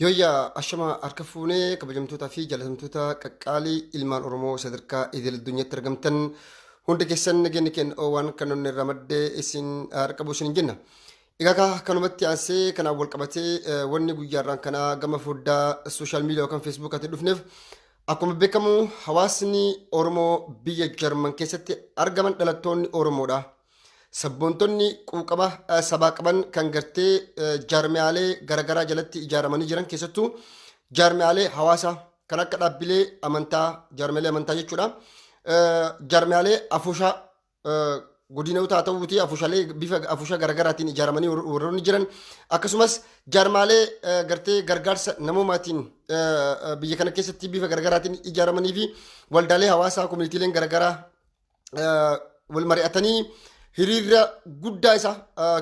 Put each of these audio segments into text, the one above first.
Yooyyaa ashama harka fuunee kabajamtootaa fi jaalatamtoota qaqqaalii ilmaan Oromoo sadarkaa idil addunyaatti argamtan hunda keessan nageenya keenya oowwan kan nuti irraa maddee isin harka buusin hin jenna. Egaa kanumatti aansee kanaan wal qabatee wanni guyyaarraan kanaa gama foddaa social media yookaan Facebookaatiin dhufneef, akkuma beekamu hawaasni Oromoo biyya Jarman keessatti argaman, dhalattoonni Oromoodha. Sabboontonni quuqama sabaa qaban kan gartee jaarmiyaalee garaagaraa jalatti ijaaramanii jiran, keessattuu jaarmiyaalee hawaasaa kan akka dhaabbilee amantaa, jaarmiyaalee amantaa jechuudha. Jaarmiyaalee afooshaa godinoota haa ta'uuti afooshaalee bifa afooshaa garaagaraatiin ijaaramanii warroonni jiran, akkasumas jaarmaalee gartee gargaarsa namoomaatiin biyya kana keessatti bifa garaagaraatiin ijaaramanii fi waldaalee hawaasaa, communityleen garaagaraa wal mari'atanii hiriira guddaa isa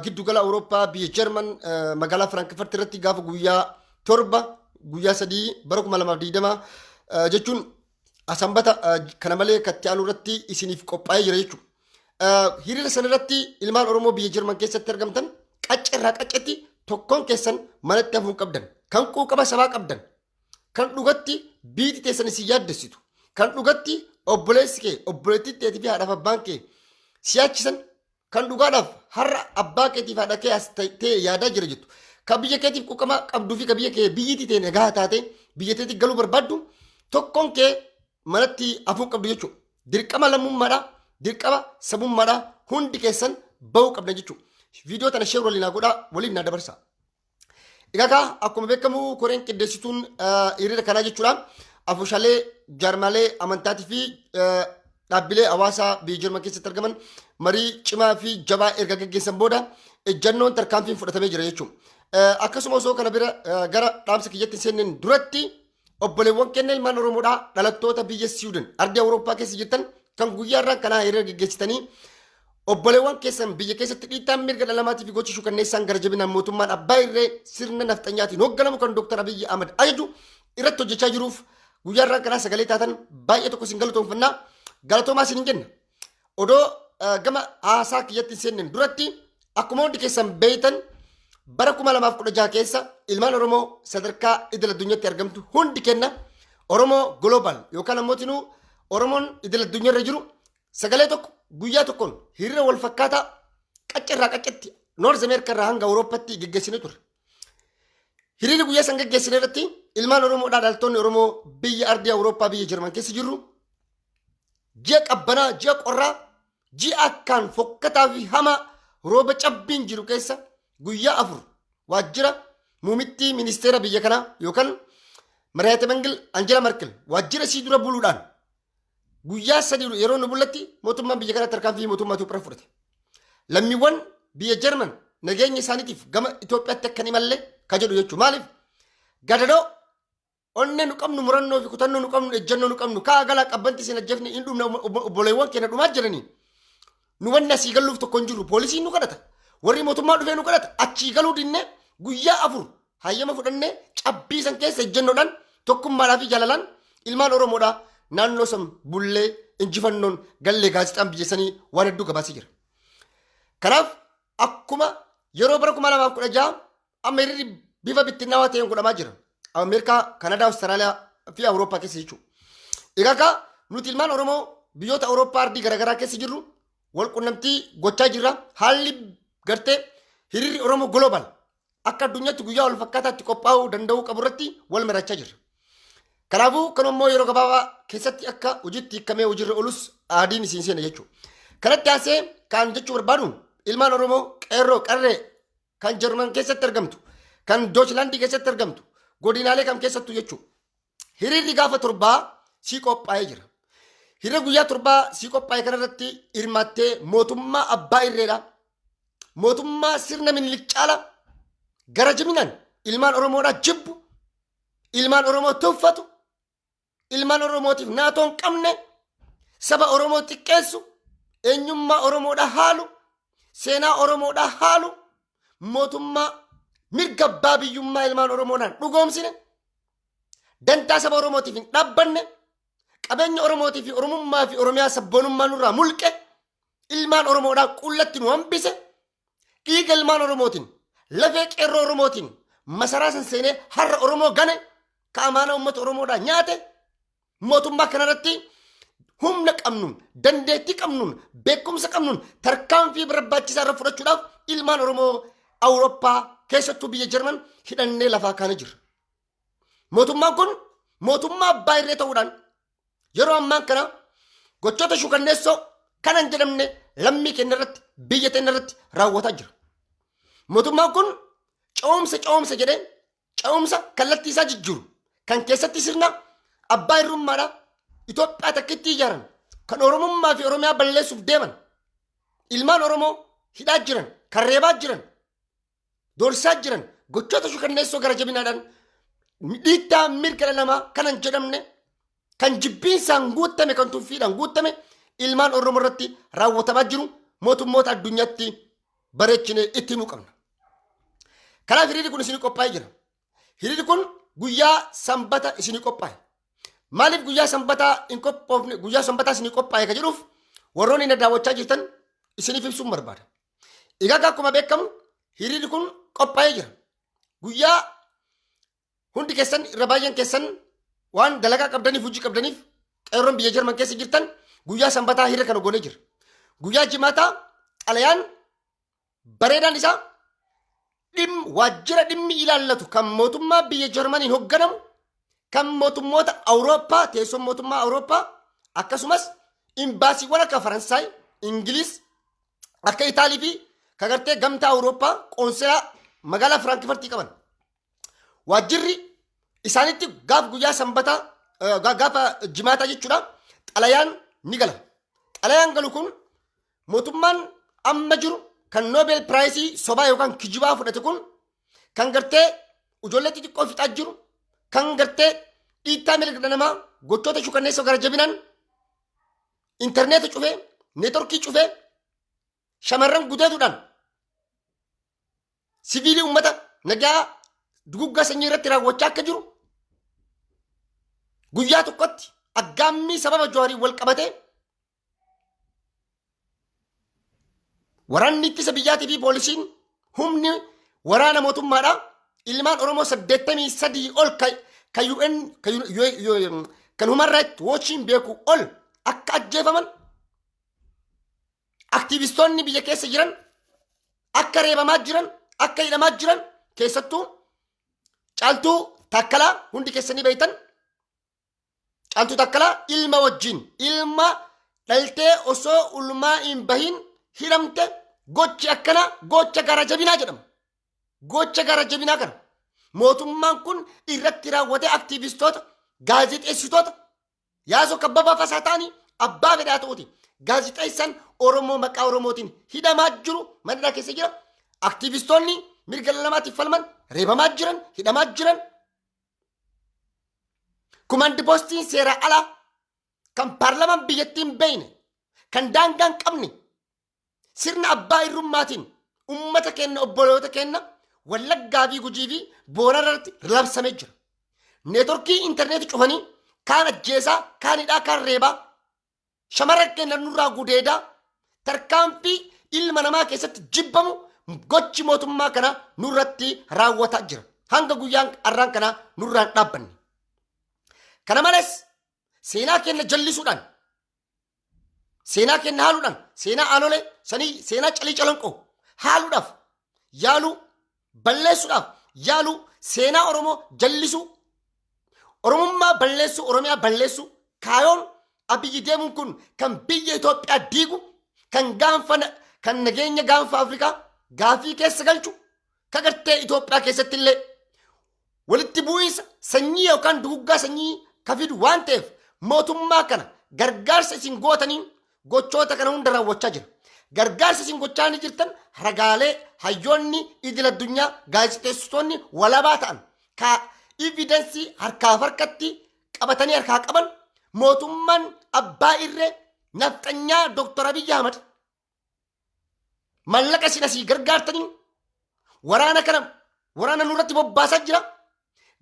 giddugala Awurooppaa biyya Jarman magaalaa Firaankfurt irratti gaafa guyyaa 7 guyyaa 3 bara 2020 jechuun sanbata kana malee katti aanu irratti isiniif qophaa'ee jira jechuudha. Hiriira sana irratti ilmaan Oromoo biyya Jarman keessatti argamtan qacceerraa qaccetti tokkoon keessan manatti hafuun qabdan, kan quuqama sabaa qabdan, kan dhugatti biiti teessan isin yaaddessitu, kan dhugatti obboleessi kee, obboleettii teetii fi haadhaaf abbaan kee siyaachisan, kan dhugaadhaaf har'a abbaa keetiif haadha kee as ta'e yaadaa jira jettu, kan biyya keetiif quuqama qabduu fi kan biyya kee biyyiitii ta'e nagaa taate biyya teetii galuu barbaaddu, tokkoon kee manatti hafuun qabdu jechuudha. Dirqama lammummaadha, dirqama sabummaadha, hundi keessan bahuu qabdan jechuudha. Viidiyoo tana share waliin naa godhaa, waliin naa dabarsaa. Egaa akkuma beekamu koreen qindeessituun hiriira kanaa jechuudha. Afoshaalee, jaarmaalee amantaatii fi dhaabbilee hawaasaa biyya Jarman keessatti argaman marii cimaa fi jabaa erga gaggeessan booda ejjannoon tarkaanfiin fudhatamee jira jechuudha. Akkasuma osoo kana bira gara dhaamsa kiyyatti hin seenneen duratti, obboleewwan keenya ilmaan Oromoodhaa dhalattoota biyya Siwiidin ardii Awurooppaa keessa jirtan kan guyyaa irraan kanaa hiriira gaggeessitanii obboleewwan keessan biyya keessatti dhiittaan mirga dhala namaatii fi gochi shukanneessaan gara jabinaan mootummaan abbaa irree sirna nafxanyaatiin hoogganamu kan Dr. Abiyyi Ahmad ajaju irratti hojjechaa jiruuf guyyaa irraan kanaa sagalee taatan, baay'ee tokko isin galatoomfannaa, galatoomaa isin hin jenna. Odoo gama haasaa kiyyatti hin seenneen duratti, akkuma hundi keessan beeytan bara 2016 keessa ilmaan Oromoo sadarkaa idil addunyaatti argamtu hundi kenna Oromoo Global yookaan ammoo tinuu Oromoon idil addunyaarra jiru sagalee tokko guyyaa tokkoon hiriira wal fakkaataa qaccarraa qaccetti North America irraa hanga Awurooppaatti geggeessinee ture. Hiriirri guyyaa san geggeessine irratti ilmaan Oromoodhaa, dhaltoonni Oromoo biyya ardii Awurooppaa biyya Jarman keessa jirru, ji'a qabbanaa, ji'a qorraa, ji'a akkaan fokkataa fi hamaa rooba cabbiin jiru keessa guyyaa 4 waajjira muumittii ministeera biyya kanaa yookaan Mariyaate Mangil Angela Merkel waajjira isii dura buluudhaan guyyaa 3 yeroo nu bullatti mootummaan biyya kanaa tarkaanfii mootummaa Itoophiyaa fudhate. Lammiiwwan biyya Jarman nageenya isaaniitiif gama Itoophiyaatti akka hin imalle ka jedhu jechuudha. Maaliif? Gadadoo onnee nu qabnu, murannoo fi kutannoo nu qabnu, ejjennoo nu qabnu, kaa galaa qabbanti isin ajjeefne hin dhumne, obboleewwan keenya dhumaa jiranii. Nu wanni asii galuuf tokko hin jiru. Poolisiin nu kadhata. Warri mootummaa dhufee nu kadhata. Achii galuu dinnee guyyaa 4 hayyama fudhannee cabbii san keessa ejjennoodhaan, tokkummaadhaa fi jaalalaan ilmaan Oromoodhaa naannoo san bullee injifannoon gallee gaazexaan biyya sanii waan hedduu gabaasee jira. Kanaaf akkuma yeroo bara 2016 amma hiriirri bifa bittinnaawaa ta'een godhamaa jira. Ameerikaa, Kanadaa, Awustiraaliyaa fi Awurooppaa keessa jechuudha. Egaa akka nuti ilmaan Oromoo biyyoota Awurooppaa ardii garaagaraa keessa jirru wal qunnamtii gochaa jirra. Haalli gartee hiriirri Oromoo Global akka addunyaatti guyyaa wal fakkaataatti qophaa'uu danda'uu qabu irratti wal marachaa jirra. Kanaafuu kan immoo yeroo gabaabaa keessatti akka hojiitti hiikamee hojiirra oolus adiin isiin seena jechuudha. Kanatti aansee kan jechuu barbaadu, ilmaan Oromoo qeerroo qarree kan Jarman keessatti argamtu, kan Doochilaandii keessatti argamtu, godinaalee kam keessattuu jechuudha. Hiriirri gaafa 7 sii qophaa'ee jira. Hiriira guyyaa 7 sii qophaa'e kanarratti hirmaattee mootummaa abbaa irreedha. Mootummaa sirna Minilik caala gara jabinaan ilmaan Oromoodhaa jibbu, ilmaan Oromoo tuffatu, ilmaan Oromootiif naatoo hin qabne, saba Oromoo xiqqeessu, eenyummaa Oromoodhaa haalu, seenaa Oromoodhaa haalu, mootummaa mirga abbaa biyyummaa ilmaan Oromoodhaan dhugoomsine, dantaa saba Oromootiif hin dhaabbanne, qabeenya Oromootii fi Oromummaa fi Oromiyaa sabboonummaa nurraa mulqe, ilmaan Oromoodhaa qullatti nu hambise, dhiiga ilmaan Oromootiin, lafee qeerroo Oromootiin masaraa san seenee har'a Oromoo gane, ka amaana uummata Oromoodhaa nyaate, mootummaa kanarratti humna qabnuun, dandeettii qabnuun, beekumsa qabnuun tarkaanfii barbaachisaa irra fudhachuudhaaf ilmaan Oromoo Awurooppaa, keessattuu biyya Jarman, hidhannee lafaa kaanee jirra. Mootummaan kun mootummaa abbaa irree ta'uudhaan yeroo ammaan kana gochoota shukanneessoo kanan jedhamne lammii keenya irratti, biyya teenya irratti raawwataa jira. Mootummaan kun ce'umsa ce'umsa jedhee ce'umsa kallattii isaa jijjiiru kan keessatti sirna abbaa irrummaadhaa Itoophiyaa takkitti ijaaran, kan Oromummaa fi Oromiyaa balleessuuf deeman, ilmaan Oromoo hidhaa jiran, kan reebaa jiran, doorsisaa jiran, gochoota shukanneessoo gara jabinaadhaan dhiittaa mirga dhala namaa kanan jedhamne, kan jibbiinsaan guuttame, kan tuffiidhaan guuttame ilmaan Oromoo irratti raawwatamaa jiru mootummoota addunyaatti bareechinee itti himuu qabna. Kanaaf hiriirri kun isinii qophaa'ee jira. Hiriirri kun guyyaa Sanbata isinii qophaa'e. Maaliif guyyaa Sanbataa hin qophoofne, guyyaa Sanbataa isinii qophaa'e ka jedhuuf warroonni na daawwachaa jirtan isiniif ibsuun barbaada. Egaa akkuma beekamu hiriirri kun qophaa'ee jira. Guyyaa hundi keessan, irra baay'een keessan waan dalagaa qabdaniif, hojii qabdaniif, qeerroon biyya Jarman keessa jirtan guyyaa Sanbataa hiriira kana goonee jira. Guyyaa Jimaataa xalayaan bareedaan isaa waajjira dhimmi ilaallatu kan mootummaa biyya Jarmaniin hoogganamu, kan mootummoota Awurooppaa, teessoo mootummaa Awurooppaa, akkasumas imbaasiiwwan akka Faransaay, Ingiliis, akka Itaalii fi kagartee gamtaa Awurooppaa qoonsilaa magaalaa Firaankifurtii qaban. Waajjirri isaanitti gaaf guyyaa Sanbataa, gaafa Jimaataa jechuudha, xalayaan ni gala. Xalayaan galu kun mootummaan amma jiru kan Nobel Prize sobaa yookaan kijibaa fudhate kun, kan gartee ijoollee xixiqqoo fixaa jiru, kan gartee dhiittaa mirga dhala namaa, gochoota shukanneessoo gara jabinaan intarneeta cufee, neetworkii cufee, shamarran gudeeduudhaan siviilii uummata nagaa duguggaa sanyii irratti raawwachaa akka jiru, guyyaa tokkotti aggaammii sababa Jawaarii wal qabatee waraanni ittisa biyyaatii fi poolisiin humni waraana mootummaadha ilmaan Oromoo 83 ol kan UN kan Human Rights Watchiin beeku ol akka ajjeefaman, aktiivistoonni biyya keessa jiran akka reebamaa jiran, akka hidhamaa jiran, keessattuu Caaltuu Taakkalaa hundi keessanii beektan. Caaltuu Taakkalaa ilma wajjin, ilma dhaltee osoo ulmaa hin bahin hidhamte. Gochi akkana gocha gara jabinaa jedhama. Gocha gara jabinaa kana mootummaan kun irratti raawwatee aktiivistoota, gaazexeessitoota, Yaasoo Kabbabaa fasaa ta'anii, abbaa fedhaa ta'uuti. Gaazexeessaan Oromoo maqaa Oromootiin hidhamaa jiru mana keessa jira. Aktiivistoonni mirga dhala namaatiif falman reebamaa jiran, hidhamaa jiran. Command postiin seera alaa kan paarlamaan biyyattii hin beekne, kan daangaa hin qabne, sirna abbaa irrummaatiin ummata keenya, obboloota keenya Wallaggaa fi Gujii fi Boorana irratti labsamee jira. Neetworkii intarneetii cufanii kaan ajjeesaa, kaan hidhaa, kaan reebaa, shamarran keenya nurraa gudeedaa, tarkaanfii ilma namaa keessatti jibbamu gochi mootummaa kana nurratti raawwataa jira. Hanga guyyaan har'aan kana nurraan dhaabbanne. Kana malees seenaa keenya jallisuudhaan, seenaa keenya haaluudhaan, seenaa Aanolee sanii, seenaa Calii Calanqoo haaluudhaaf yaaluu, balleessuudhaaf yaaluu, seenaa Oromoo jallisuu, Oromummaa balleessuu, Oromiyaa balleessuu, kaayoon Abiyyi deemuun kun kan biyya Itoophiyaa diigu, kan gaanfa, kan nageenya gaanfa Afrikaa gaafii keessa galchu, ka gartee Itoophiyaa keessatti illee walitti bu'iinsa sanyii yookaan duguggaa sanyii ka fidu waan ta'eef, mootummaa kana gargaarsa isin gootaniin gochoota kana hunda raawwachaa jira. Gargaarsa isin gochaa ni jirtan ragaalee hayyoonni idil addunyaa, gaazexeessitoonni walabaa ta'an ka evidence harkaaf harkatti qabatanii harkaa qaban, mootummaan abbaa irree nafxanyaa Dr. Abiyyi Ahmad mallaqa isin asii gargaartanii waraana kana waraana nurratti bobbaasaa jira.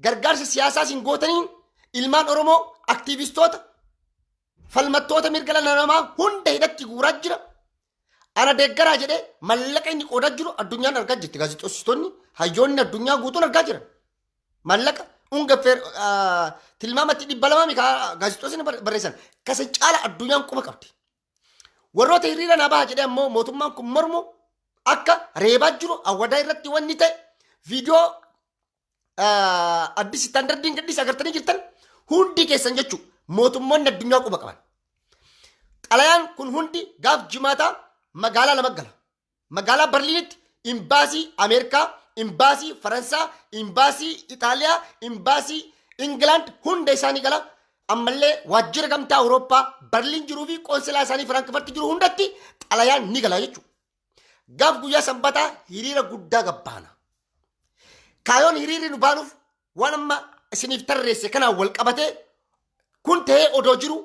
Gargaarsa siyaasaa isin gootanii ilmaan Oromoo, aktiivistoota, falmattoota mirga dhala namaa hunda hidhatti guuraa jira. Ana deeggaraa jedhee mallaqa inni qoodaa jiru addunyaan argaa jirti. Gaazexeessitoonni, Hayyoonni addunyaa guutuun argaa jiran. Maallaqa ungefähr tilmaamatti 200 gaazexoosni barreessan kasan caala addunyaan quba qabdi. Warroota hiriira naa baha jedhee ammoo mootummaan kun mormu akka reebaa jiru awwadaa irratti wanni ta'e viidiyoo Addis Standardiin gadhiise agartanii jirtan hundi keessan jechuu mootummoonni addunyaa quba qaban. Xalayaan kun hundi gaaf jimaataa magaalaa lama gala. Magaalaa Berliinitti imbaasii Ameerikaa, imbaasii Faransaa, imbaasii Itaaliyaa, imbaasii Ingilaand hunda isaanii gala. Ammallee waajjira gamtaa Awurooppaa Berliin jiruu fi qoonsilaa isaanii Firaankifart jiru hundatti xalayaan ni gala jechuudha. Gaaf guyyaa sanbataa hiriira guddaa gabbaana. Kaayoon hiriirri nu baanuuf waan amma isiniif tarreesse kanaan wal qabatee kun ta'ee odoo jiru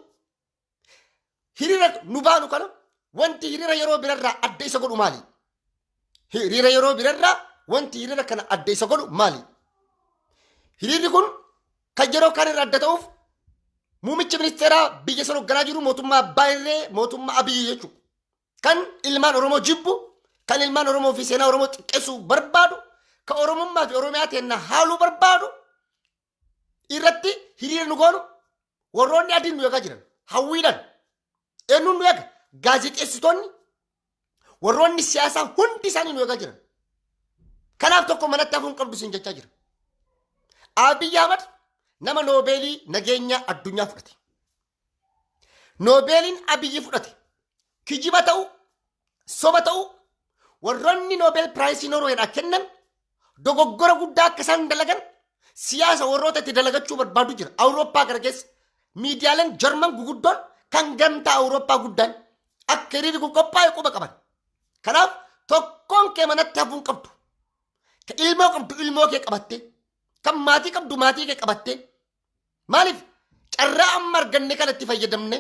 hiriira nu baanu kana wanti hiriira yeroo birarraa adda isa godhu maali? Hiriira yeroo birarraa wanti hiriira kana adda isa godhu maali? Hiriirri kun kan yeroo kaan irraa adda ta'uuf muummichi ministeeraa biyya sana hoogganaa jiru mootummaa abbaa irree mootummaa Abiyyi jechuudha. Kan ilmaan Oromoo jibbu, kan ilmaan Oromoo fi seenaa Oromoo xiqqeessuu barbaadu, kan Oromummaa fi Oromiyaa teenna haaluu barbaadu irratti hiriira nu goonu warroonni adiin nu eegaa jiran hawwiidhaan eenyuun nu eega gaazexeessitoonni warroonni siyaasaa hundi isaanii nu eegaa jiran. Kanaaf tokko manatti hafuun qabdu siin jechaa jira. Abiy Ahmad nama noobeelii nageenya addunyaa fudhate. Noobeeliin Abiyyi fudhate kijiba ta'u soba ta'u warroonni Nobel Prizeii Noorweedhaa kennan dogoggora guddaa akka isaan dalagan siyaasa warroota itti dalagachuu barbaadu jira. Awurooppaa kana keessa miidiyaaleen Jarman guguddoon kan gamtaa Awurooppaa guddaan akka hiriirri kun qophaa'e quba qaban. Kanaaf tokkoon kee manatti hafuun qabdu. Ka ilmoo qabdu ilmoo kee qabattee, kan maatii qabdu maatii kee qabattee. Maaliif carraa amma arganne kanatti fayyadamne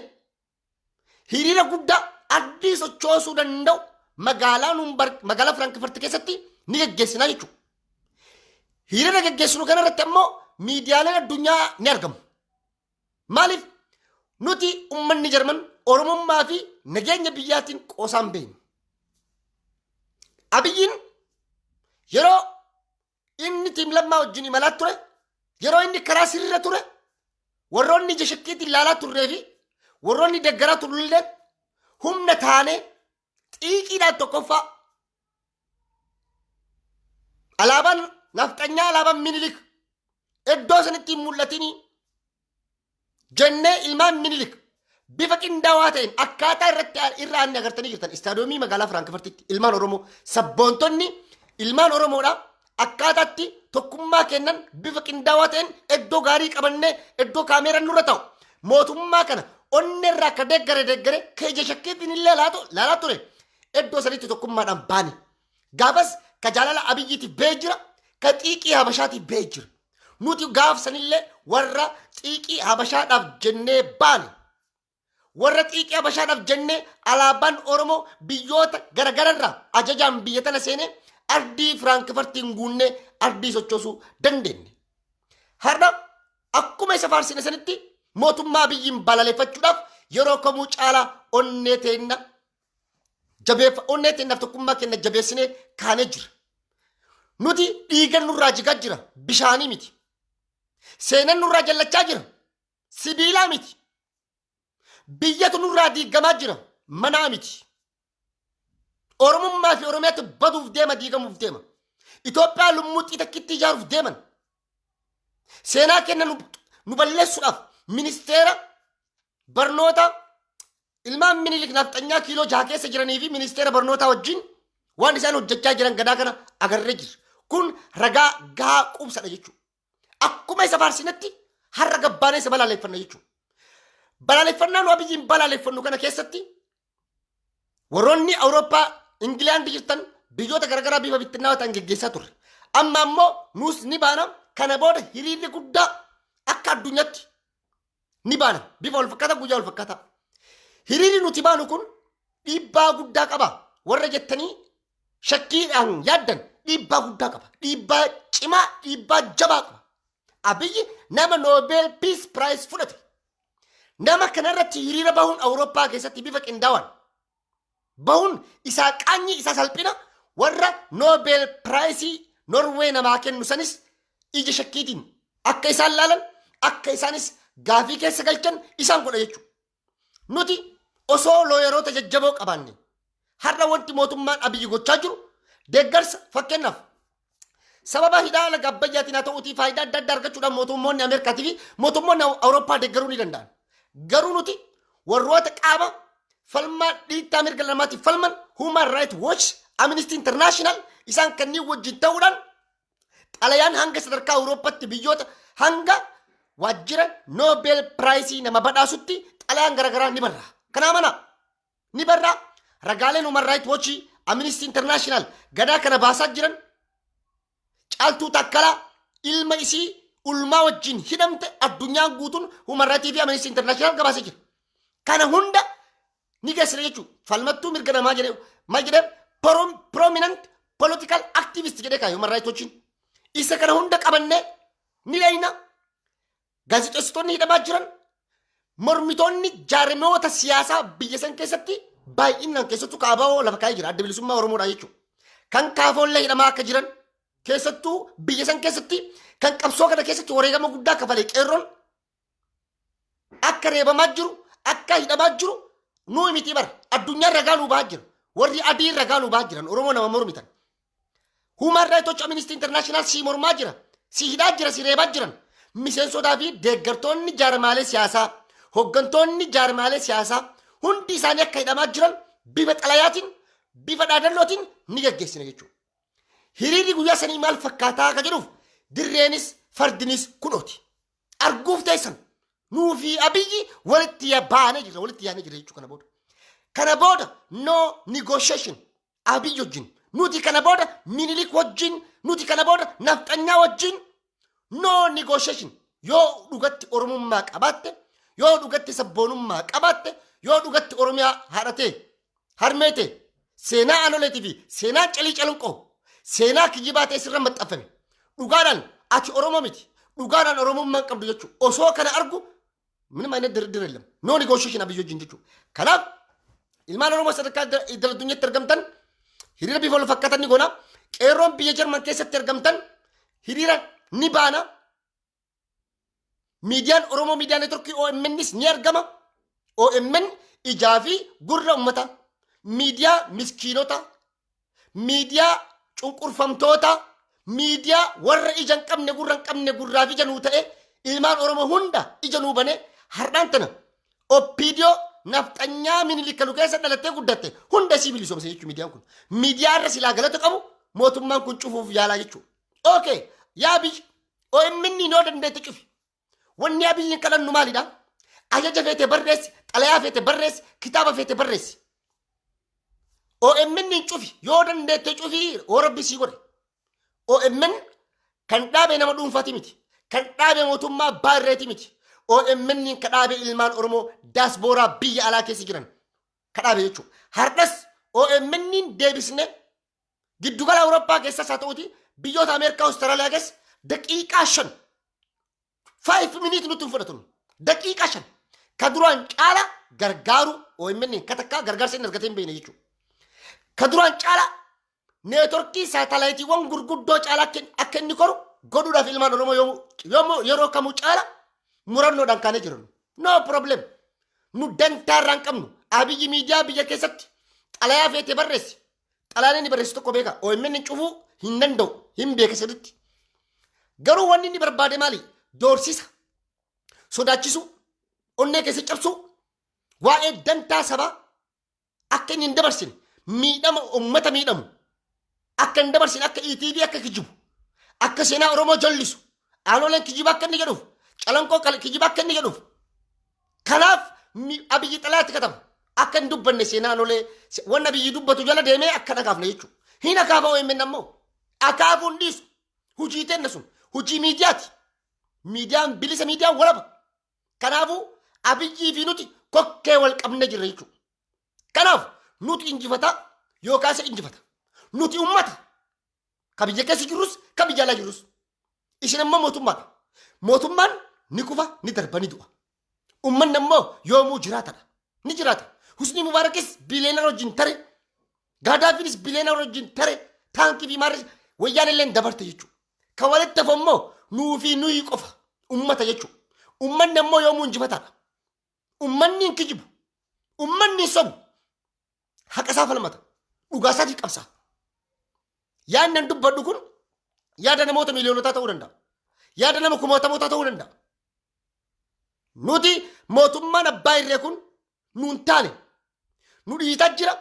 hiriira guddaa ardii sochoosuu danda'u magaalaa Nuumbar magaalaa Firaankifurt keessatti ni geggeessinaa jechuudha. Hiriira geggeessinu kanarratti ammoo miidiyaaleen addunyaa ni argamu. Maaliif nuti uummanni Jarman Oromummaa fi nageenya biyyaatiin qoosaan beeknu. Abiyyiin yeroo inni team Lammaa wajjin imalaa ture, yeroo inni karaa sirriirra ture, warroonni ija shakkiitiin ilaalaa turree fi warroonni deeggaraa turrellee humna taanee xiiqiidhaan tokkoffaa alaabaan nafxanyaa alaabaan Minilik iddoo sanitti hin mul'atinii jennee ilmaan Minilik bifa qindaawaa ta'een akkaataa irratti irra aanne agartanii jirtan istaadiyoomii magaalaa Firaankifurtitti ilmaan Oromoo sabboontonni ilmaan Oromoodha akkaataatti tokkummaa kennan bifa qindaawaa ta'een iddoo gaarii qabannee iddoo kaameeraan nurra ta'u mootummaa kana onnee irraa akka deeggare deeggare keeja shakkiitiin illee laalaa ture iddoo sanitti tokkummaadhaan baane. Gaafas ka jaalala Abiyyiitiif ba'ee jira, ka xiiqii Habashaatiif ba'ee jira. Nuti gaaf sanillee warra xiiqii Habashaadhaaf jennee baane. Warra xiiqii Habashaadhaaf jennee alaabaan Oromoo biyyoota garagararraa ajajaan biyya tana seenee ardii Firaankifurtiin guunnee ardii sochoosuu dandeenye. Har'a akkuma isa faarsine sanitti mootummaa Abiyyiin balaleeffachuudhaaf yeroo kamuu caalaa onnee teenna jabeeffa onnee teennaaf tokkummaa keenya jabeessinee kaanee jira. Nuti dhiiga nurraa jigaa jira bishaanii miti. Seenan nurraa jallachaa jira sibiilaa miti. Biyyatu nurraa diigamaa jira manaa miti. Oromummaa fi Oromiyaatti baduuf deema diigamuuf deema. Itoophiyaa lummuuxxii takkitti ijaaruuf deeman. Seenaa kenna nu balleessuudhaaf ministeera barnoota ilmaan Minilik nafxanyaa kiiloo 6 keessa jiranii fi ministeera barnootaa wajjin waan isaan hojjechaa jiran gadaa kana agarree jira. Kun ragaa gahaa quubsadha jechuudha. Akkuma isa faarsinetti har'a gabbaanee isa balaaleffanna jechuudha. Balaaleffannaa nu Abiyyiin balaaleffannu kana keessatti warroonni Awurooppaa Ingilaandi jirtan biyyoota garaagaraa bifa bittinnaawaa ta'an geggeessaa turre. Amma ammoo nuus ni baana kana booda hiriirri guddaa akka addunyaatti ni baana bifa wal fakkaataa guyyaa wal fakkaataa. Hiriirri nuti baanu kun dhiibbaa guddaa qaba warra jettanii shakkiidhaan yaaddan dhiibbaa guddaa qaba. Dhiibbaa cimaa dhiibbaa jabaa qaba. Abiyyi nama Nobel Peace Prize fudhate. Nama kanarratti hiriira bahuun Awurooppaa keessatti bifa qindaawaan bahuun isaa qaanyii isaa salphina warra Nobel Prizeii Norwee namaa kennu sanis ija shakkiitiin akka isaan laalan, akka isaanis gaafii keessa galchan isaan godha jechuudha. Nuti osoo lawyeroota jajjaboo qabaanne, har'a wanti mootummaan Abiyyi gochaa jiru deeggarsa, fakkeenyaaf sababa hidhaa laga Abbayyaatiin haa ta'uutii, faayidaa adda addaa argachuudhaan mootummoonni Ameerikaatii fi mootummoonni Awurooppaa deeggaruu ni danda'an. Garuu nuti warroota qaama falmaa dhiittaa mirga namaatiif falman, Human Rights Watch, Amnesty International, isaan kanneen wajjin ta'uudhaan xalayaan hanga sadarkaa Awurooppaatti biyyoota hanga waajjira Nobel Prize nama badhaasutti xalayaan garaagaraa ni barraa. Kanaa mana ni barraa. Ragaaleen Human Rights Watch, Amnesty International gadaa kana baasaa jiran, Caaltuu Taakkalaa ilma isii ulmaa wajjin hidhamte addunyaan guutuun Human Rights fi Amnesty International gabaasee jira. Kana hunda ni geessina jechuudha. Falmattuu mirga namaa jedhee maal jedhee, prominent political activist jedhee kaa'e Human Rights Watchiin. Isa kana hunda qabannee ni dhayna. Gaazexeessitoonni hidhamaa jiran, mormitoonni jaarmoota siyaasaa biyya san keessatti baay'inaan, keessattuu kaaba'oo lafa kaa'ee jira, Adda Bilisummaa Oromoodhaa jechuudha. Kan kaafoollee hidhamaa akka jiran, keessattuu biyya san keessatti kan qabsoo kana keessatti wareegama guddaa kafalee qeerroon akka reebamaa jiru, akka hidhamaa jiru nuu miti bara addunyaan ragaa nuu bahaa jira. Warri adiin ragaa nuu bahaa jiran Oromoo nama mormitan. Human Rights Watch, Amnesty International si mormaa jira, si hidhaa jira, si reebaa jiran. Miseensotaa fi deeggartoonni jaarmaalee siyaasaa, hooggantoonni jaarmaalee siyaasaa hundi isaanii akka hidhamaa jiran bifa xalayaatiin, bifa dhaadannootiin ni gaggeessina jechuudha. Hiriirri guyyaa sanii maal fakkaataa akka jedhuuf dirreenis fardinis kunooti. Arguuf teessan, nuu fi Abiyyi walitti baanee jirra, walitti yaanee jirra jechuudha kana booda. Kana booda no negotiation Abiyyi wajjin. Nuti kana booda Minilik wajjin, nuti kana booda nafxanyaa wajjin no negotiation. Yoo dhugatti Oromummaa qabaatte, yoo dhugatti sabboonummaa qabaatte, yoo dhugatti Oromiyaa haadhatee harmeete, seenaa Aanoleetii fi seenaa Calii Calunqoo, seenaa kijibaa ta'e sirra maxxanfame, dhugaadhaan ati Oromoo miti, dhugaadhaan Oromummaa hin qabdu jechuudha. Osoo kana argu ምንም አይነት ድርድር የለም, no negotiation Abiyyi wajjin jechuudha. Kanaaf ilmaan Oromoo sadarkaa idil addunyaatti argamtan, hiriira bifa wal fakkaatan ni goona. Qeerroon biyya Jarman keessatti argamtan, hiriira ni baana. Miidiyaan Oromoo Miidiyaa Neetworkii OMNs ni argama. OMN ijaa fi gurra ummata, miidiyaa miskiinota, miidiyaa cunqurfamtoota, miidiyaa warra ija hin qabne, gurra hin qabne, gurraa fi ija nuu ta'e, ilmaan Oromoo hunda ija nuu bane. Har'aan tana OPDO nafxanyaa Minilik nu keessa dhalattee guddatte hunda isii bilisoomse jechuudha miidiyaan kun. Miidiyaa irra silaa galata qabu mootummaan kun cufuuf yaalaa jechuudha. Okay, yaa biyyi OMN noo dandeette cufi. Wanni Abiyyiin kadhannu maalidha? Ajaja feete barreessi, xalayaa feete barreessi, kitaaba feete barreessi. OMN hin cufi, yoo dandeette cufi, yoo Rabbi sii godhe. OMN kan dhaabe nama dhuunfaati miti. Kan dhaabe mootummaa baarreeti miti. OMN kan dhaabe ilmaan Oromoo daaspooraa biyya alaa keessa jiran kan dhaabe jechuudha. Hardhas OMN deebisne giddugala Awurooppaa keessas haa ta'uti, biyyoota Ameerikaa, Awustiraaliyaa keessa daqiiqaa 5, 5 minute nutti hin fudhatu. Daqiiqaa 5 ka duraan caala gargaaru OMN ka takkaa gargaarsa inni argatee hin beekne jechuudha. Ka duraan caala neetworkii saatalaayitiiwwan gurguddoo caala akka inni koru godhuudhaaf ilmaan Oromoo yoomuu yeroo kamuu caala murannoodhaan kaanee jiran. No problem. Nu dantaa irraa hin qabnu. Abiyyi miidiyaa biyya keessatti xalayaa feete barreessi. Xalayaan inni barreessu tokko beeka. OMN cufuu hin danda'u. Hin beeka sirriitti. Garuu wanni inni barbaade maali? Doorsisa. Sodaachisuu. Onnee keessa cabsuu. Waa'ee dantaa sabaa akka inni hin dabarsine, miidhama uummata miidhamu akka hin dabarsine, akka ETV akka kijibu, akka seenaa Oromoo jallisu, Aanoleen kijiba akka inni jedhuuf, Calanqoo kijiba akka inni jedhuuf. Kanaaf Abiyyi xalayaatti kataba akka hin dubbanne seenaa Aanolee. Wanni Abiyyi dubbatu jala deemee akka dhagaafne jechuudha. Hin akaafa OMN ammoo akaafuun dhiisu, hujii teenna sun hujii miidiyaati. Miidiyaan bilisa, miidiyaan walaba. Kanaafuu Abiyyii fi nuti kokkee wal qabne jirra jechuudha. Kanaaf nuti injifata yookaan isa injifata. Nuti ummata. Ka biyya keessa jirrus, ka biyya alaa jirrus. Isin ammoo mootummaadha. Mootummaan ni kufa, ni darba, ni du'a. Ummanni ammoo yoomuu jiraatadha. Ni jiraata. Husni Mubaarakis billionaire wajjin tare. Gaadaafiinis billionaire wajjin tare. Taankii fi maarris Wayyaan illee dabarte jechuudha. Kan walitti hafu immoo nuu fi nuyi qofa ummata jechuudha. Ummanni ammoo yoomuu injifataadha. Ummanni hin kijibu. Ummanni hin sobu. Haqa isaa falmata. Dhugaa isaatiif qabsa. Yaadni an dubbadhu kun yaada namoota miiliyoonotaa ta'uu danda'a. Yaada nama kumaatamootaa ta'uu danda'a. Nuti mootummaan abbaa irree kun nuun taane nu dhiitaa jira.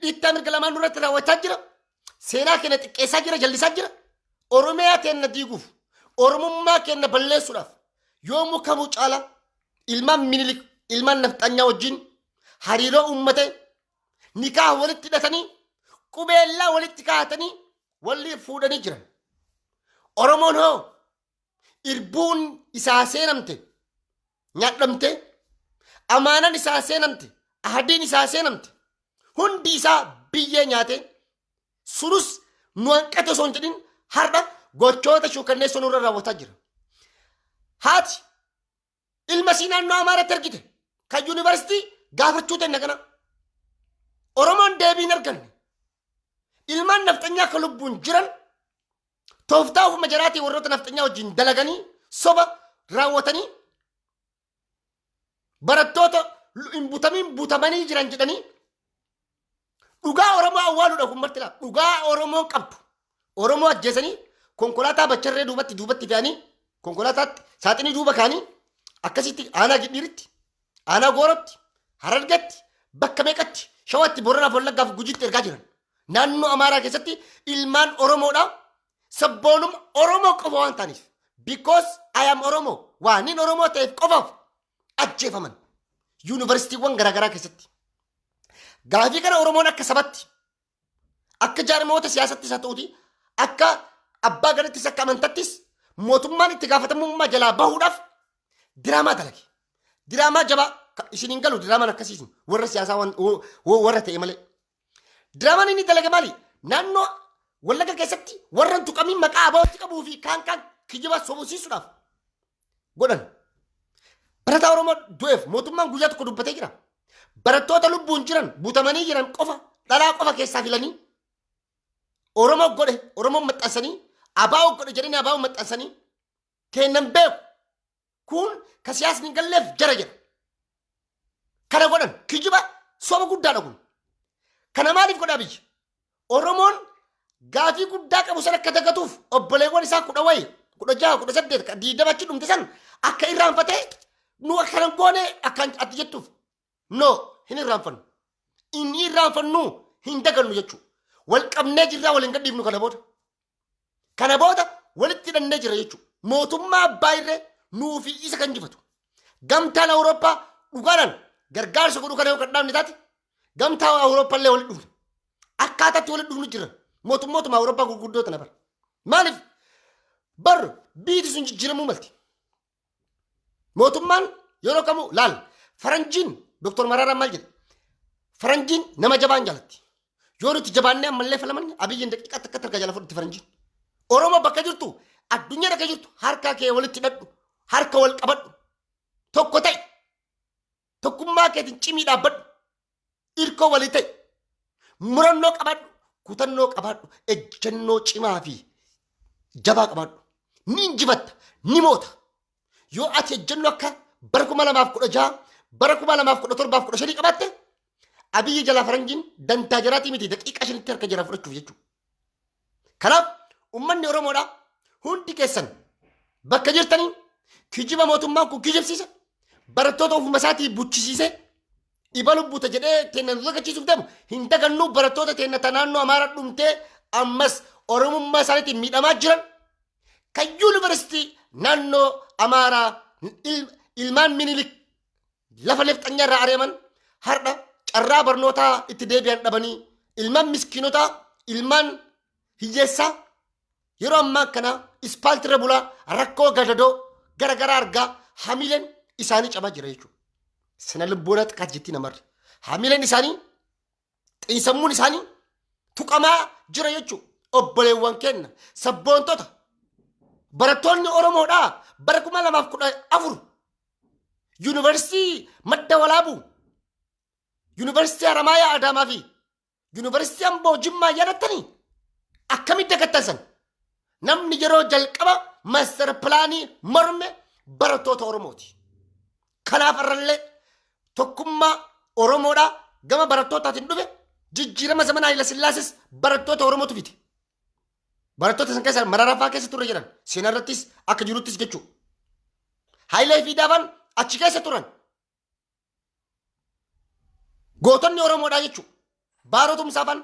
Dhiittaa mirga lamaan nurratti raawwachaa jira. Seenaa keenya xiqqeessaa jira, jallisaa jira. Oromiyaa keenya diiguuf, Oromummaa keenya balleessuudhaaf yoomuu kamuu caala ilmaan Minilik, ilmaan nafxanyaa wajjin hariiroo uummate nikaa walitti hidhatanii qubeellaa walitti kaa'atanii walii fuudhanii jiran. Oromoon hoo irbuun isaa seenamte nyaadhamte, amaanan isaa seenamte, ahadiin isaa seenamte, hundi isaa biyyee nyaate. Sunus nu hanqate osoo hin jedhin har'a gochoota shuukanneessoo nurra raawwataa jira. Haati ilma isii naannoo Amaaraatti argite kan yuunivarsiitii gaafachuu ta'e kana Oromoon deebii hin arganne. Ilmaan nafxanyaa akka lubbuun jiran tooftaa ofuma jaraatii warroota nafxanyaa wajjin dalaganii soba raawwatanii barattoota hin butamiin butamanii jiran jedhanii dhugaa Oromoo awwaaluudha. Kun marti laa dhugaa Oromoon qabdu. Oromoo ajjeesanii konkolaataa bacharree duubatti duubatti fe'anii, konkolaataatti saaxinii duuba kaanii akkasitti aanaa Gidhiiritti, aanaa Goorotti, Harargetti, bakka meeqatti, Shawatti, Boranaaf, Wallaggaaf, Gujitti ergaa jiran. Naannoo Amaaraa keessatti ilmaan Oromoodha. Sabboonuma Oromoo qofa waan ta'aniif, because I am Oromoo, waan Oromoo ta'eef qofaaf ajjeefaman yuunivarsiitiiwwan garaagaraa keessatti. Gaafii kana Oromoon akka sabatti, akka jaarmoota siyaasattis haa ta'uti, akka abbaa gadattis, akka amantattis, mootummaan itti gaafatamummaa jalaa bahuudhaaf diraamaa dalage. Diraamaa jabaa isin hin galu, diraamaan akkasiisin warra siyaasaa warra ta'e malee. Diraamaan inni dalage maali? Naannoo Wallagga keessatti warra hin tuqamiin maqaa ABOtti qabuu fi kaan kaan kijiba sobosiisuudhaaf godhan. Barataa Oromoo du'eef mootummaan guyyaa tokko dubbatee jira. Barattoota lubbuun jiran butamanii jiran qofa, dhalaa qofa keessaa filanii Oromoo godhe Oromoo maxxansanii, ABO godhe jedhanii ABO maxxansanii kennan beeku. Kun ka siyaasni hin galleef jara jedha. Kana godhan, kijiba soba guddaadha kun. Kana maaliif godhaa biyya? Oromoon gaafii guddaa qabu san akka dagatuuf, obboleewwan isaa 10 wayi, 16, 18, 20 achi dhumte san akka irraanfatee nu akkana goone akka ati jettuuf. No, hin irraanfannu. Inni irraanfannu hin dagannu jechuudha. Wal qabnee jirraa, wal hin gadhiifnu kana booda. Kana booda walitti hidhannee jira jechuudha. Mootummaa abbaa irree nuu fi isa kan jifatu. Gamtaan Awurooppaa dhugaadhaan gargaarsa godhuu kana yoo kan dhaabne taate, gamtaa Awurooppaa illee walitti dhufna. Akkaataatti walitti dhufnu jira. Mootummootuma Awurooppaa gurguddoo tana bara. Maaliif? Bar biyyi sun jijjiiramuu malti. Mootummaan yeroo kamuu laal, faranjiin Dr. Maraaraan maal jedhe? Faranjiin nama jabaan jaalatti. Yoo nuti jabaannee ammallee falamanne, Abiyyiin daqiiqaa takka harka jala fudhatti faranjiin. Oromoo bakka jirtu, addunyaa bakka jirtu, harka kee walitti hidhadhu, harka wal qabadhu, tokko ta'i, tokkummaa keetiin cimii dhaabbadhu, irkoo walii ta'i, murannoo qabaadhu, kutannoo qabaadhu, ejjennoo cimaa fi jabaa qabaadhu. Ni injifatta, ni moota. Yoo ati ejjennoo akka bara 2016, bara 2017f 15 qabaatte, Abiyyi jalaa faranjiin dantaa jaraatii miti, daqiiqaa 5tti harka jaraa fudhachuuf jechuudha. Kanaaf uummanni Oromoodhaa hundi keessan bakka jirtanii kijiba mootummaan kun kijibsiise, barattoota ofuma isaatii buchisiise ibalu buta jedhee teenna nu dagachiisuuf deemu hin dagannuu. Barattoota teenna ta naannoo Amaaraa dhumtee ammas Oromummaa isaaniitiin miidhamaa jiran kan yuunivarsiitii naannoo Amaaraa ilmaan Minilik lafa nafxanyaa irraa ari'aman, har'a carraa barnootaa itti deebi'an dhabanii, ilmaan miskiinotaa, ilmaan hiyyeessaa yeroo ammaa kana ispaaltirra bulaa rakkoo gadadoo gara garaa argaa hamileen isaanii cabaa jira jechuudha. Sina lubboona xiqqaat jetti namarri. Hamileen isaanii, xiinsammuun isaanii tuqamaa jira jechuudha. Obboleewwan keenya sabboontota barattoonni Oromoodhaa bara 2014 yuunivarsiitii Madda Walaabuu, yuunivarsiitii Haramaayaa Adaamaa fi yuunivarsiitii Amboo Jimmaa yaadattanii akkamitti dagattan san? Namni yeroo jalqaba master planii morme barattoota Oromooti. Kanaaf irrallee tokkummaa Oromoodhaa gama barattootaatiin dhufe. Jijjiirama zamana Haayila Sillaases barattoota Oromootu fide. Barattoota san keessa Mararaa keessa turre jedhan, seenaa irrattis akka jiruttis jechuudha. Haayilee Fiidaafaan achi keessa turan. Gootonni Oromoodhaa jechuudha. Baaroo Tumsaafaan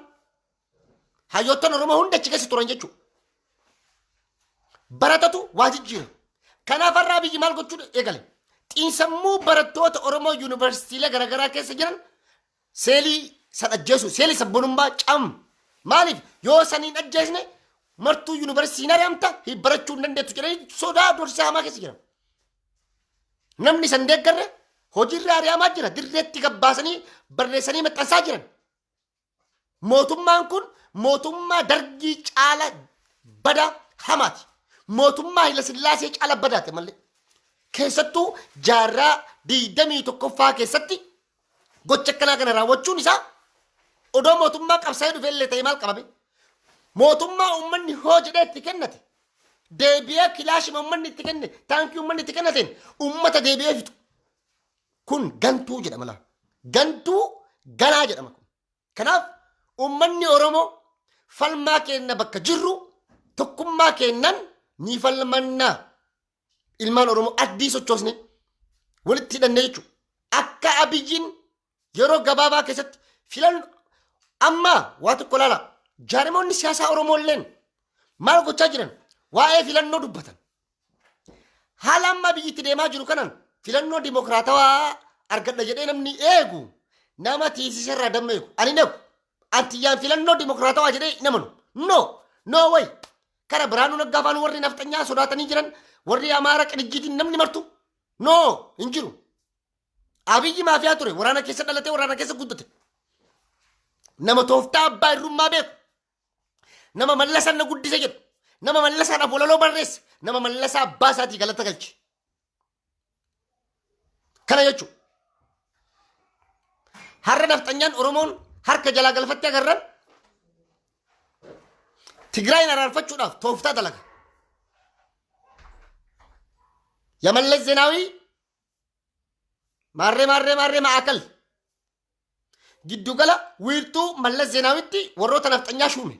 hayyoottan Oromoo hunda achi keessa turan jechuudha. Baratatu waa jijjiira. Kanaaf har'a biyyi maal gochuu eegale? Xiinsammuu barattoota Oromoo yuunivarsiitiilee garaagaraa keessa jiran seelii san ajjeesu, seelii sabboonummaa cam. Maaliif yoo saniin ajjeesne martuu yuunivarsiitiin ari'amta, barachuu hin dandeettu jedhanii sodaa dorsaa hamaa keessa jiran. Namni san deeggarre hojiirra ari'amaa jira. Dirreetti gabbaasanii barreessanii maxxansaa jiran. Mootummaan kun mootummaa Dargii caala badaa hamaati. Mootummaa Hayila Sillaasee caala badaate malee. Keessattuu jaarraa 21ffaa keessatti gocha akkanaa kana raawwachuun isaa odoo mootummaa qabsaa'ee dhufe illee ta'e maal qabame? Mootummaa uummanni hoo jedhee itti kennate, deebi'ee kilaashima uummanni itti kenne, taankii uummanni itti kennateen uummata deebi'ee fixu. Kun gantuu jedhama laa. Gantuu ganaa jedhama kun. Kanaaf uummanni Oromoo falmaa keenna bakka jirru tokkummaa keennan ni falmannaa. Ilmaan Oromoo addii sochoosne walitti hidhannee jechuudha. Akka Abiyyiin yeroo gabaabaa keessatti filan amma waa tokko ilaala. Jaarmoonni siyaasaa Oromoo illeen maal gochaa jiran? Waa'ee filannoo dubbatan. Haala amma biyyi itti deemaa jiru kanaan filannoo dimokiraatawaa argadha jedhee namni eegu nama tiisisa irraa damma eegu. Ani hin eegu. Antiyyaan filannoo dimokiraatawaa jedhee hin amanu. No, no way. Kara Biraanuu Naggaa faan warri nafxanyaa sodaatanii jiran, warri Amaara qinijjiitiin namni martu no hin jiru. Abiyyi maafiyaa ture, waraana keessa dhalatee waraana keessa guddate. Nama tooftaa abbaa irrummaa beeku. Nama Mallasaan na guddise jedhu. Nama Mallasaadhaaf walaloo barreesse. Nama Mallasaa abbaa isaatii galata galche. Kana jechuun har'a nafxanyaan Oromoon harka jalaa galfattee agarran Tigraayin araarfachuudhaaf tooftaa dalaga. Yamallas Zeenaawii maarree maarree maarree ma'aakal giddugala wiirtuu Mallas Zeenaawitti warroota nafxanyaa shuume.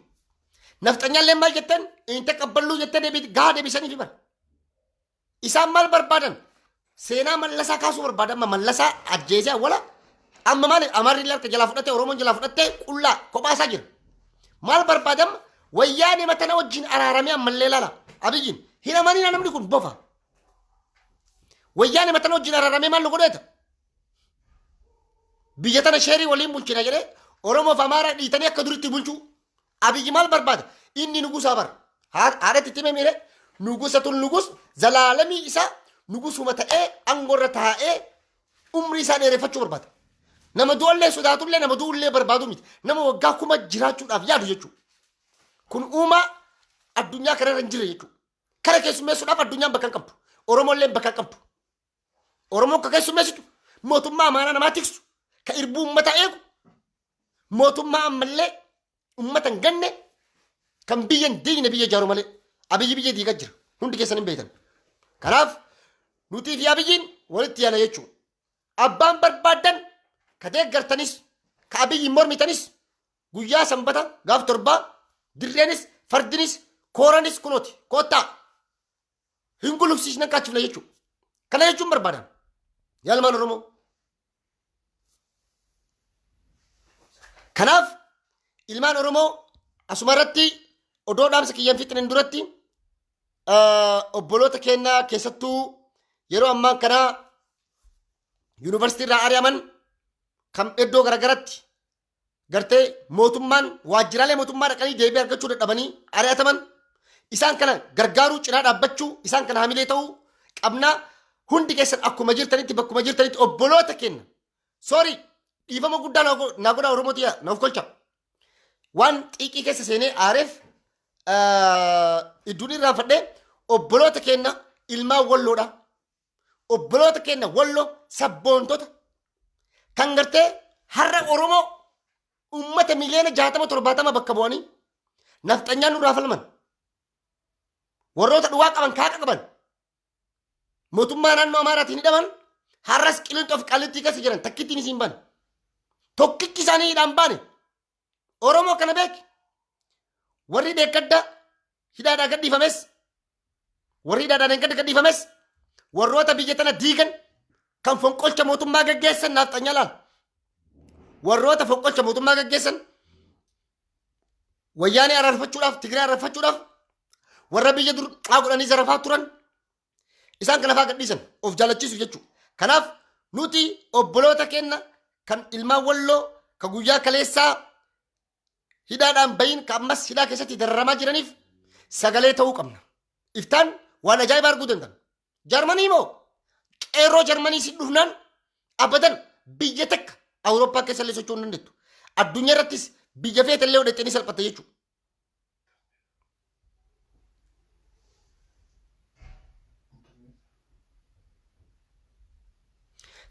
Nafxanyaallee maal jettan hin taqabballuu jettee deebii gahaa deebisanii fi bara. Isaan maal barbaadan? Seenaa Mallasaa kaasuu barbaadan. Amma Mallasaa ajjeesee awwala. Amma maali? Amaarri illee harka jalaa fudhatee, Oromoon jalaa fudhattee qullaa kophaa isaa jira. Maal barbaadan? Wayyaanee matana wajjin araaramee ammallee laala. Abiyyiin hin amanina, namni kun bofa. Wayyaanee matana wajjin araaramee maal nu godheeta? Biyya tana sheerii waliin bulchina jedhee Oromoof Amaaraa dhiitanii akka duritti bulchuu. Abiyyi maal barbaada? Inni nugusaa bara. Haadhatti itti himee miire nugusa tun nugus zalaalamii isaa nugusuma ta'ee aangoorra taa'ee umrii isaa dheereffachuu barbaada. Nama du'allee sodaatullee, nama du'ullee barbaadu miti. Nama waggaa 1000 jiraachuudhaaf yaadu jechuudha. Kun uumaa addunyaa kanarra hin jirre jechuudha. Kana keessummeessuudhaaf addunyaan bakka hin qabdu. Oromoollee bakka hin qabdu. Oromoo akka keessummeessitu mootummaa amaanaa namaa tiksu, ka irbuu uummataa eegu, mootummaa ammallee uummata hin ganne, kan biyya hin diigne, biyya ijaaru malee. Abiyyi biyya diigaa jira, hundi keessan hin beektan. Kanaaf nutii fi Abiyyiin walitti yaana jechuudha. Abbaan barbaaddan ka deeggartanis, ka Abiyyiin mormitanis, guyyaa Sanbata gaaf 7 dirreenis fardinis kooranis kunooti, koottaa hin gulufsiisne, kaachifna jechuudha. Kana jechuun barbaadan. Yaa ilmaan Oromoo. Kanaaf ilmaan Oromoo, asuma irratti odoo dhaamsa kiyyan fixneen duratti obboloota keenyaa keessattuu yeroo ammaan kana yuunivarsiitii irraa ari'aman, kan iddoo garagaratti gartee mootummaan waajjiraalee mootummaa dhaqanii deebii argachuu dadhabanii ari'ataman, isaan kana gargaaruu, cinaa dhaabbachuu, isaan kana hamilee ta'uu qabnaa. Hundi keessan akkuma jirtanitti, bakkuma jirtanitti obboloota keenya, sorry, dhiifama guddaa naa godhaa, Oromoo tiyya, naaf kolcha, waan xiiqii keessa seenee aareef idduun irraanfadhee. Obboloota keenya ilmaan Walloodha, obboloota keenya Walloo sabboontota kan gartee har'a Oromoo ummata miliyoona 60 70 bakka bu'anii nafxanyaan nurraa falman. Warroota dhugaa qaban kaaqa qaban mootummaa naannoo Amaaraatiin hidhaman har'as Qilinxoo fi Qaallittii keessa jiran takkittiin isiin baane. Tokkichi isaanii hidhaan baane. Oromoo kana beeki. Warri deeggadda hidhaadhaa gadhiifames warri hidhaadhaan hin gadhiifames warroota biyya tana diigan kan fonqolcha mootummaa gaggeessan naafxanyaa laal. Warroota fonqolcha mootummaa gaggeessan wayyaanee araarfachuudhaaf Tigraay araarfachuudhaaf warra biyya dur xaa godhanii zarafaa turan isaan kana faa gadhiisan of jaalachiisu jechuudha. Kanaaf nuti obboloota keenya kan ilmaan walloo ka guyyaa kaleessaa hidhaadhaan bayin ka ammas hidhaa keessatti dararamaa jiraniif sagalee ta'uu qabna. Iftaan waan ajaa'ibaa arguu danda'an. Jarmanii moo qeerroo Jarmanii si dhufnaan abadan biyya takka Awurooppaa keessa illee socho'uu hin dandeettu. Addunyaa irrattis biyya feete illee hodhattee ni salphatta jechuudha.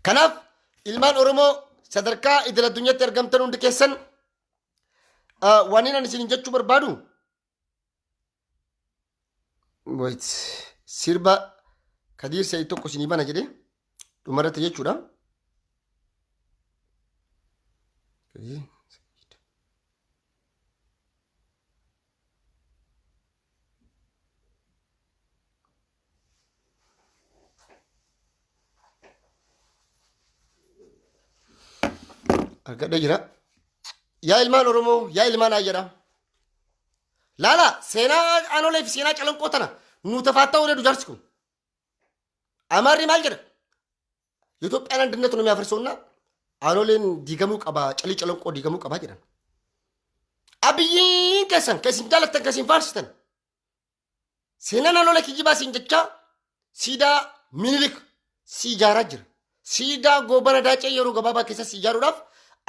Kanaaf ilmaan Oromoo sadarkaa idil addunyaatti argamtan hundi keessan waan inni isin jechuu barbaadu wait sirba Kadiir Sa'iid tokko isinii bana jedhee dhumarratti jechuudha. Kadiir Sa'iid. Argadhee jira. Yaa ilmaan Oromoo, yaa ilmaan Ayyaraa. Laala seenaa aanolee fi seenaa calanqoo tana nu tafaattaa olee jaarsi kun. Amaarri maal jedha? የኢትዮጵያን አንድነት ነው የሚያፈርሰውና አኖሌን diigamuu qaba calii calanqoo diigamuu qaba jedhan. Abiyyiin keessan kan isin jaalattan kan isin faarsitan seenaan aanolee kijibaa isin jechaa siidaa Minilik si ijaaraa jira. Siidaa Goobana Daacee yeroo gabaabaa keessa si ijaaruudhaaf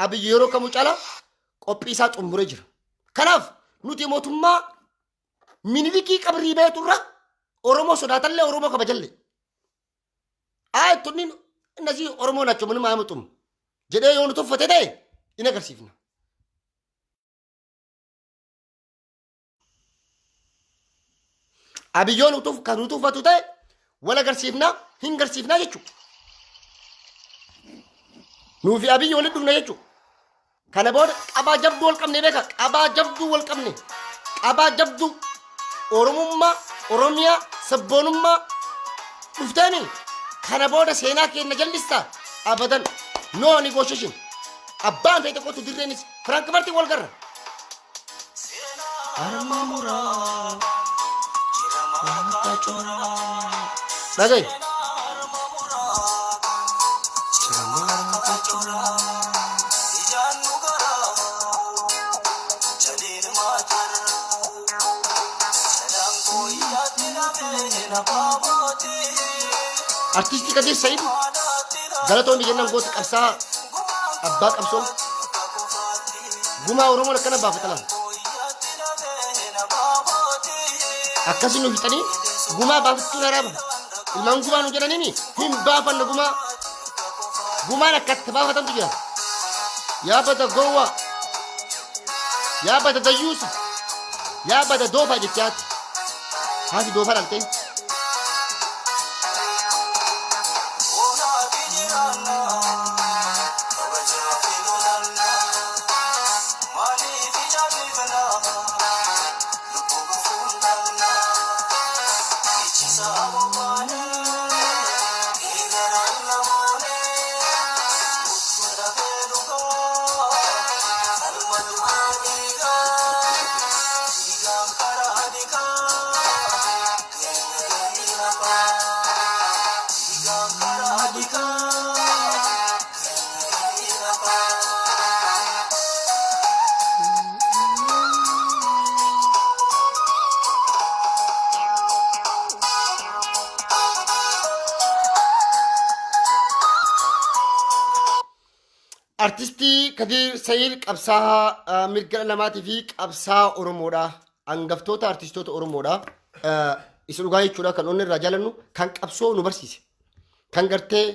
Abiyyi yeroo kamuu caalaa qophii isaa xumuree jira. Kanaaf nuti mootummaa Minilikii qabrii beeturra Oromoo sodaatallee Oromoo kabajallee. አይ ቱኒን እነዚህ ኦሮሞ ናቸው ምንም አያመጡም jedhee yoo nu tuffate ta'e in agarsiifna. Abiyyoo nu tuf kan nu tuffatu ta'e wal agarsiifna hin garsiifna jechuudha. Nuufi Abiyyi walitti dhufna jechuudha. Kana booda qabaa jabduu wal qabne beeka qabaa jabduu wal qabne qabaa jabduu Oromummaa Oromiyaa sabboonummaa dhufteemi kana booda seenaa keenya jallistaa abadan no negotiation abbaan ta'e tokkotu dirreenis Firaankifartii wal garra. Harma muraa dhagaye. Artistii Kadir Sa'iid galatoon jennaan goota qabsaa abbaa qabsoo gumaa Oromoon akkana baafata laata. Akkasii nu fixanii gumaa baafachuun haraama. Ilmaan gumaa nu jedhaniini hin baafanna gumaa. Gumaan akka itti baafatantu jira. Yaa bada gowwaa. Yaa bada dayyuusa. Yaa bada doofaa jettee haati. Haati doofaa dhaltee. Artistii Kadir Sa'iid qabsaa'aa mirga dhala namaatii fi qabsaa'aa Oromoodha. Hangaftoota artistoota Oromoodha. Isa dhugaa jechuudha kan onni irraa jaalannu kan qabsoo nu barsiise. Kan gartee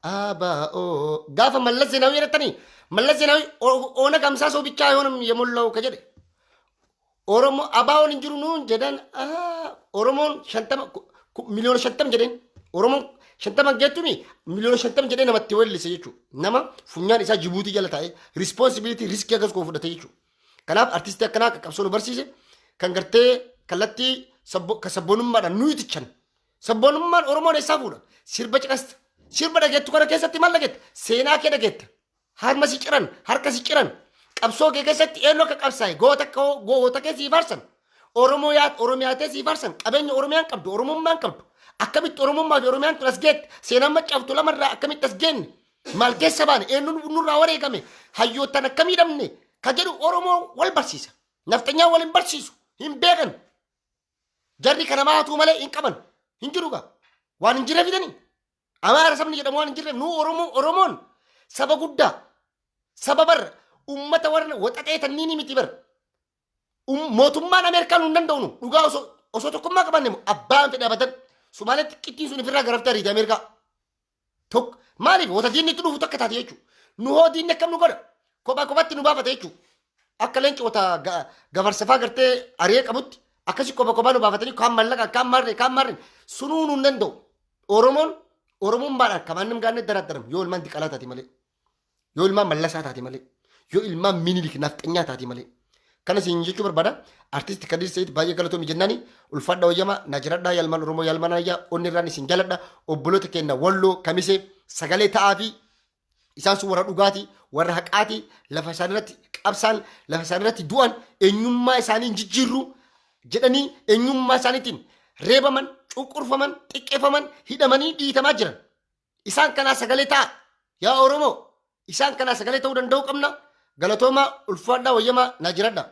ABO gaafa Mallas Zeenaawii jedhattanii Mallas Zeenaawii Oonag hamsaa soo bichaa yoonam yemollaa'u ka jedhe. Oromoo abaawoon hin jiru nuun jedhan Oromoon 50 50,000,000 jedheen Oromoon 50 geettumi 50,000,000 jedhee namatti weellise jechuudha. Nama funyaan isaa Jibuutii jala taa'ee responsibility riskii akkas koo fudhate jechuudha. Kanaaf artistii akkanaa akka qabsoo nu barsiise kan gartee kallattii kan sabboonummaadhaan nu itichan. Sabboonummaan Oromoon eessaa fuudha? Sirba caqasta. Sirba dhageettu kana keessatti maal dhageetta? Seenaa kee dhageetta. Harma si ciran, harka si ciran. Qabsoo kee keessatti eenyu akka qabsaa'e goota goota kee sii faarsan. Oromoo yaa Oromiyaa tee sii faarsan. Qabeenya Oromiyaan qabdu, Oromummaan qabdu. Akkamitti Oromummaa fi Oromiyaan tun as geette? Seenaan maccaaftu lamarraa akkamitti as geenne? Maal keessa baane? Eenyu nurraa wareegame? Hayyoottan akkamii dhabne? Ka jedhu Oromoo wal barsiisa. Nafxanyaa wal hin barsiisu. Hin beekan. Jarri kana maatuu malee hin qaban. Hin jiru gaa. Waan hin jirre fidanii. Amaara sabni jedhamu waan hin jirreef nu Oromoo Oromoon saba guddaa saba bar ummata warra waxaxee tanniini miti bar mootummaan Ameerikaa nu hin danda'u nu dhugaa osoo tokkummaa qabanne abbaan fedhe abatan Somaaliatti qixxiin sun ofirraa garaftee ariite Ameerikaa. Tokko maaliif wata diinni itti dhufu takka taate jechuudha. Nu hoo diinni akkam nu godha? Kophaa kophaatti nu baafate jechuudha. Akka leenci wata gafarsafaa gartee ari'ee qabutti akkasi kopha kophaa nu baafatanii kaan mallaqa kaan marree kaan marree sunuu nu hin danda'u. Oromoon Oromummaadhaan kamaan gaanne daraaddaram yoo ilmaan diqalaa taate malee. Yoo ilmaan mallasaa taate malee. Yoo ilmaan minilik nafxanyaa taate malee. Kana isin jechuu barbaada. Artisti Kadir Sayid baay'ee galatoomi jennaani. Ulfaadha wayyama na jiradhaa yalmaan Oromoo yalmaan ayyaa onni irraan isin jaladha. Obboloota keenya Walloo Kamisee sagalee ta'aa fi isaan sun warra dhugaati warra haqaati lafa isaan irratti qabsaan lafa isaan irratti du'an eenyummaa isaanii hin jijjiirru jedhanii eenyummaa isaaniitiin reebaman cunqurfaman xiqqeeffaman hidhamanii dhiitamaa jiran. Isaan kanaa sagalee ta'a. Yaa Oromoo isaan kanaa sagalee ta'uu danda'uu qabna. Galatoomaa ulfaadhaa wayyamaa naa jiradhaa.